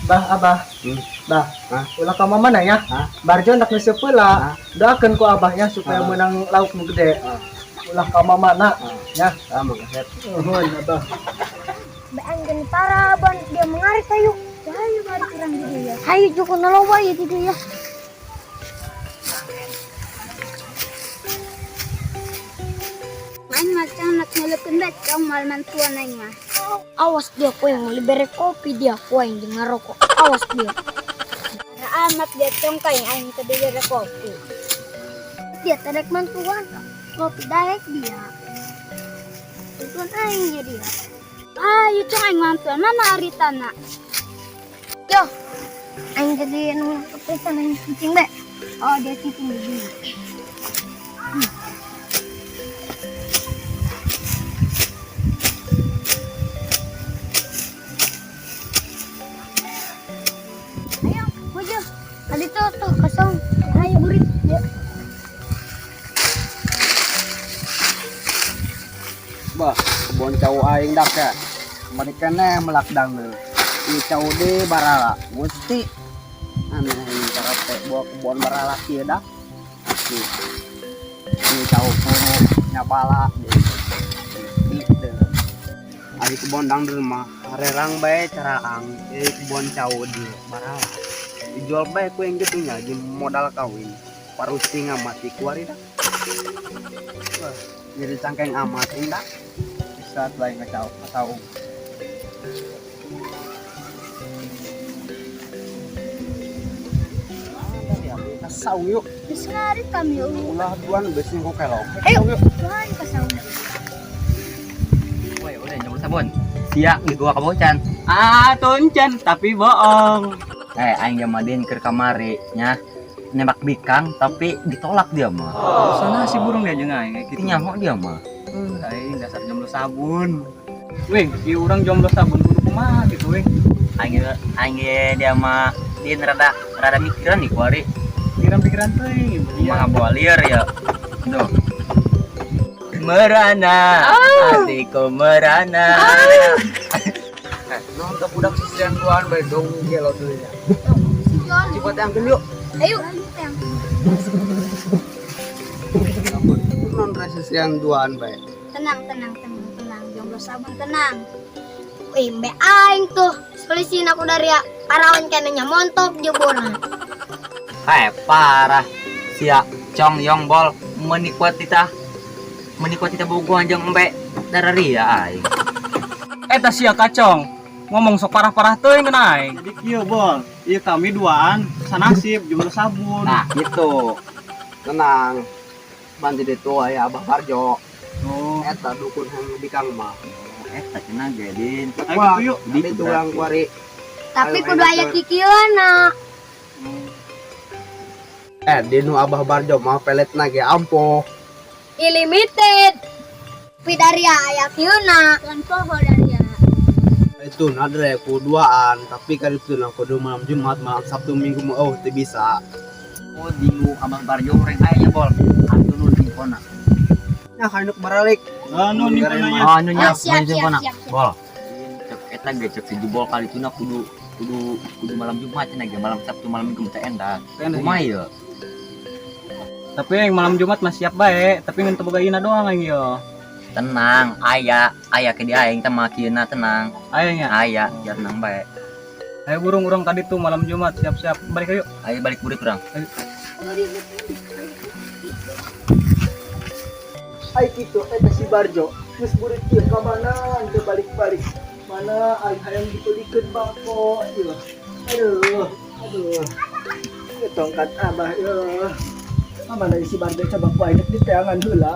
Bah, Abah. Bah, Hah? Ulah ka mana ya? Hah? Barjo ndak ngeuseupeuh heula. Doakeun ku abahnya supaya Ah. menang lauk nu gede. Ah. Ulah ka mana Ah. ya. Ah, Mang Kasep. Nuhun, Abah. Baang geni paraban dia mengarik kayu. Hayu bari kurang di dia. Hayu cukup naloba ya di dia. Aing mah can nak ngeuleupkeun becong moal mantuan aing mah. Awas dia ku yang dibere kopi dia ku yang jeung ngarokok. Awas dia. Karena amat dia cong ka aing aing teu dibere kopi. Dia tadek mantuan. Kopi daek dia. Mantuan aing ya dia. Ayo cong aing mantuan mana aritana? Yo. Aing jadi nu kepisan aing cicing be. Oh dia cicing di sini. Ayo, maju. Tadi tuh tuh kosong. Ayo burit. Ya. Bah, kebon cau aing dak ya. Mari keneh melak dangdeu. Ieu cau de barala. Gusti. Aneh aing karate bawa kebon barala kieu dak. Ih. Ieu cau kuru nyabala deui. Ih, ari kebon dangdeur mah harerang bae caraang. Ieu kebon cau di barala. Dijual bae ku yang gitu nya jeung modal kawin. Parusing amat di kuari dak. Wah, jadi cangkeng amat aing dak. Bisa lain ngacau atau Kasau yuk. Geus ngarit kami eueuh. Ulah duan geus ku kelok. Ayo. Yuk. Tuhan kasau. Woi, udah nyebut sabun. Sia di gua kabocan. Ah, tuncan tapi bohong. Eh, aing jeung Madin keur kamari nya nembak bikang tapi ditolak dia mah. Sana si burung dia jeung aing kayak Itu gitu. nyaho dia mah. Aing dasar jomblo sabun. Wing, ieu urang jomblo sabun kudu kumaha gitu, wing. Aing aing ge dia mah din rada rada mikiran nih kuari. Pikiran-pikiran teuing. Kumaha bawa liar ya. Duh. Merana, hatiku merana. Eh, nonton budak sisian duan bae dong gelo dulu ya. Cepat angkeun yuk. Ayo. Non sisian duan bae. Tenang, tenang, tenang, tenang. Jomblo sabun tenang. Wih, mbe aing tuh. Solusin aku dari ya. Parawan kenanya montok jebona. Hai, parah. Sia cong yong bol menikmati tah. Menikmati tah bogohan jeung embe darah ria aing. Eta sia kacong. Ngomong sok parah-parah teuing kana aing. Jadi kieu, Bol. Ieu kami duaan sanasib jomblo sabun. Nah, gitu. Tenang. Bantu ditu aya Abah Parjo. Oh, Eta dukun hang bikang mah. Eta cenah ge din. ayo gitu yuk. Di urang kuari. Tapi Ayo, kudu ayo, aya ayo. kikieuana. Eh, dinu Abah Barjo mah peletna ge ampuh. Illimited. Tapi dari aya kieuna. Tuan poho dari ya. Itu nadre ku duaan, tapi kan itu na kudu malam Jumat, malam Sabtu, Minggu mah oh teu bisa. Oh, dinu Abang Barjo urang aya nya bol. Atuh nu di kona. Nah, kan baralik. Anu nih nanya. Oh, anu nya, Oh, siap, nu di siap, kona. siap, siap. Bol. Cek eta ge cek si jebol kali itu na kudu kudu kudu malam Jumat cenah ge malam Sabtu malam Minggu teh endah. Kumaha ieu? Tapi yang malam Jumat mah siap bae, tapi ngan teu boga ina doang aing yo. Tenang, aya, aya ke di aing teh mah kieuna tenang. Aing ya. Aya, ya tenang bae. Ayo burung urang tadi tuh malam Jumat siap-siap balik ayo. Ayo balik burit urang. Ai kitu eta si Barjo geus burit kieu ka mana teu balik-balik. Mana aing hayang dipelikeun bako ieu. Aduh, aduh. Ieu tongkat abah ieu. Mana si Barjo coba ku aing di teangan heula.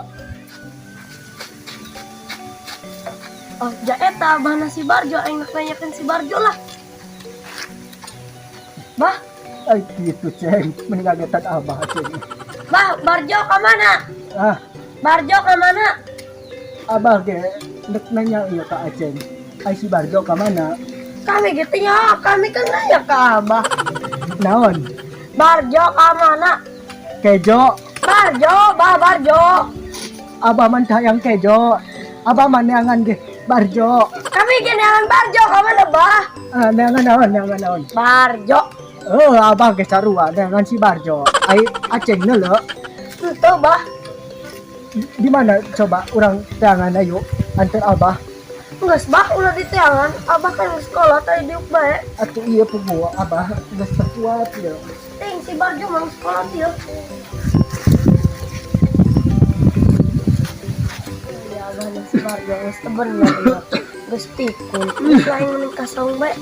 Oh, ja eta abah si Barjo aing nak nanyakeun si Barjo lah. Bah, Ai kitu ceng, mending ngagetan abah ceng. Bah, Barjo ka mana? Ah, Barjo ka mana? Abah ge nek nanya ieu ka Aceng. Ai si Barjo ka mana? Kami gitu ya, kami kan nanya ke Abah. Naon? Barjo ka mana? Kejo. Barjo, bah Barjo. Abah man hayang kejo. Abah man neangan ge Barjo. Kami ge neangan Barjo ka mana, Bah? Ah, neangan naon, neangan naon? Barjo. Oh, abah ge sarua neangan si Barjo. Ai Aceng neuleu. Tuh, Bah. Di mana coba urang teangan, ayo antar abah. Geus, Bah, ulah diteangan. Abah kan geus sekolah tadi diuk bae. Atuh iya, puguh abah geus terkuat ya. Ting si Barjo mau sekolah dia. Ya abah dan si Barjo geus teu bener ya. Geus pikun. Geus lain mending ka saung bae.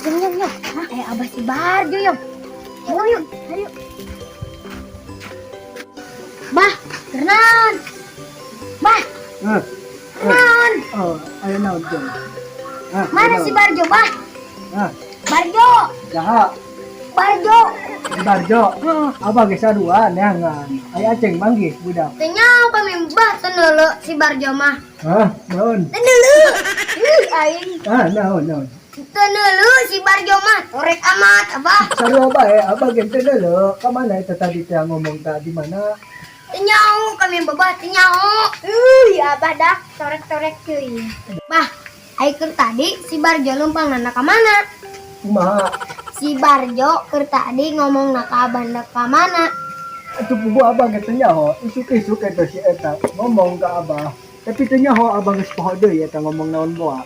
Jom, jom, jom. Hah, eh, abah si Barjo, yuk. Ayo, yuk, ayo. Bah, kenaon. Bah, Hah, kenaon. oh, ayo naon jom. Ah, Mana ayo si naon? Barjo, Bah? Ah, Barjo, jaha, Barjo. si Barjo. Abah ge sarua neangan. Ai Aceng manggih budak? Teu nyaho kami, Bah, teu neuleu si Barjo mah. Hah, naon? Teu neuleu. Ih, aing. Ah, naon, naon? Teu neuleu si Barjo mah. Torek amat, Abah. Sarua bae, abah ge teu neuleu. Ka mana eta tadi teh ngomong tadi mana? Teu nyaho kami, Babah, teu nyaho. Ih, Abah dah torek-torek cuy. Bah, ai keur tadi si Barjo leumpang ka mana? Kumaha? Si Barjo keur tadi ngomong ka Abah ka mana? Atuh puguh abah ge teu nyaho, isuk-isuk eta si eta ngomong ka abah. Tapi teu nyaho, abah geus poho deui eta ngomong naon boa.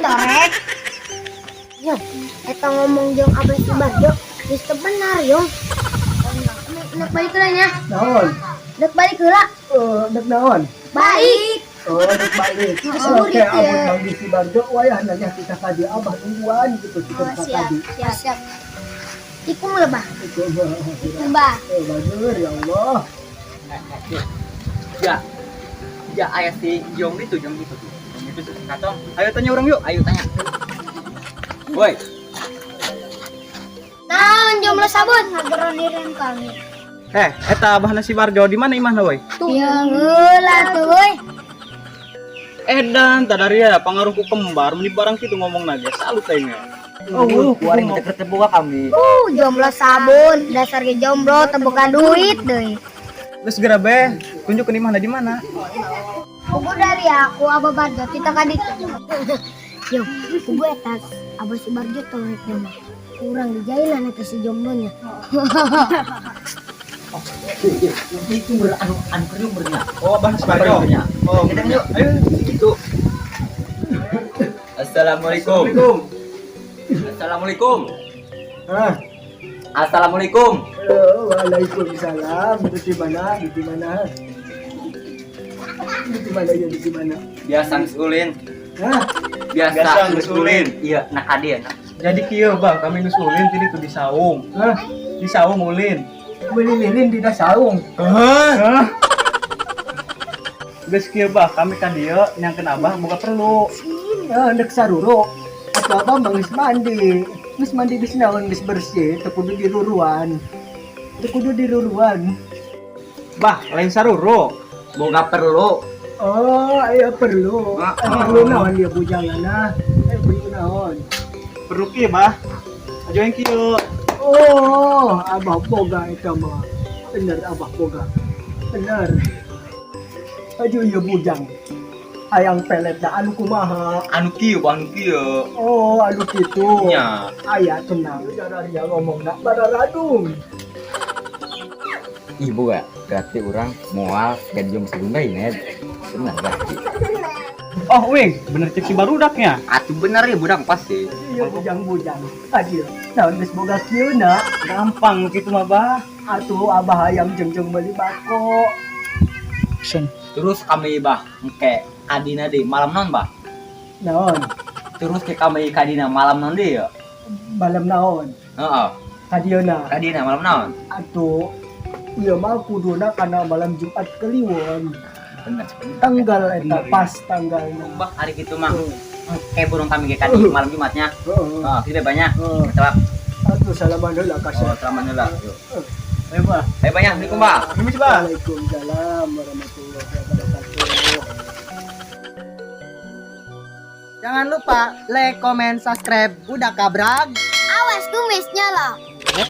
Torek. Yo, eta ngomong jeung Abah si Barjo geus teu benar, yo. Nek balik heula nya. Naon? Nek balik heula. Eh, nek naon? Balik. Oh, nek balik. Oh, Oke, gitu ya. amun manggih si Barjo wayahna nya kita ka dieu, abah nungguan gitu kita Oh, ka siap, tadi. siap, siap. Ikum lah, Bah. Itu mah. Ikum, Bah. Eh, bager ya Allah. Ya. Ya aya si Jong itu, Jong itu tuh. Jong itu tuh, kacong. Ayo tanya orang yuk. Ayo tanya. Woi, Naon jomblo sabun ngageronirin kami. Eh, eta abahna si Barjo di mana imahna, woi? Ya heula tuh, euy. Edan, tadaria pangaruh ku kembar meni barang kitu ngomong ge salut aing. Oh, kuaring kita terbuka kami. Jomblo sabun, dasar ge jomblo teu boga duit deui. Geus segera be, tunjukkeun imahna di mana. Puguh dari aku Abah Barjo kita ka ditu. Yo, puguh eta Abah si Barjo torek mah. Kurang dijailan eta si jomblonya. Itu ber anu anu kriuk bernya. Oh, abahna si Barjo. Oh, Kita yuk. Ayo. Itu. Assalamualaikum. Assalamualaikum. Assalamualaikum. Ah, Assalamualaikum. eh, waalaikumsalam. Itu di mana? Di mana? Di mana ya? Di mana? Biasa geus ulin. Hah? Biasa Biasa geus geus ulin. Iya, nah kadi ya. Nah. Jadi kieu, Bang, kami geus ulin tadi tuh di saung. Hah? Di saung ulin. Beli lilin di saung. Hah? Geus kieu, Bah, kami ka dieu nyangkeun abah boga perlu. Ya, ndek saruro. Atau abah mah geus mandi. Geus mandi geus naon, geus bersih, teu kudu diruruan. Teu kudu diruruan. Bah, lain saruro. Boga perlu. Oh, aya perlu. Ah, Aya perlu naon dia bujangana? Aya perlu naon? Perlu kieu, Bah. Aja yang kieu. Oh, abah boga eta mah. Bener abah boga. Bener. Aduh ya bujang. Hayang pelet da anu kumaha? Anu kieu, Bah, anu kieu. Oh, anu kitu. Nya. Aya tenang. Dia ngomong nak bararadung. Ih, boga. Berarti orang moal jadi jong segunda ini. Bener berarti. Oh, wing, bener cek si barudaknya. Atuh bener ya budak pasti. Iya bujang-bujang. Adil. Naon geus boga kieu na? Gampang gitu mah, Bah. Atuh abah hayang jengjeng meuli bako. Terus kami bah engke kadina di malam non bah. Naon? Terus ke kami kadina malam non di ya. Malam naon? Heeh. Kadieuna. Kadina malam naon? Atuh ieu mah kuduna kana malam Jumat Kliwon. Bener. Tanggal eta Bener, ya. pas tanggalna. Bah hari gitu mah. Engke burung kami ke kadi malam Jumatnya. Heeh. Heeh, kita banyak. Heeh. Kita Atuh salaman heula ka oh, salaman heula. Yuk. Ayo, Bah. Ayo banyak, Assalamualaikum, Bah. Permisi, Bah. Waalaikumsalam warahmatullahi wabarakatuh. Jangan lupa like, comment, subscribe. Udah kabrag. Awas kumisnya lah.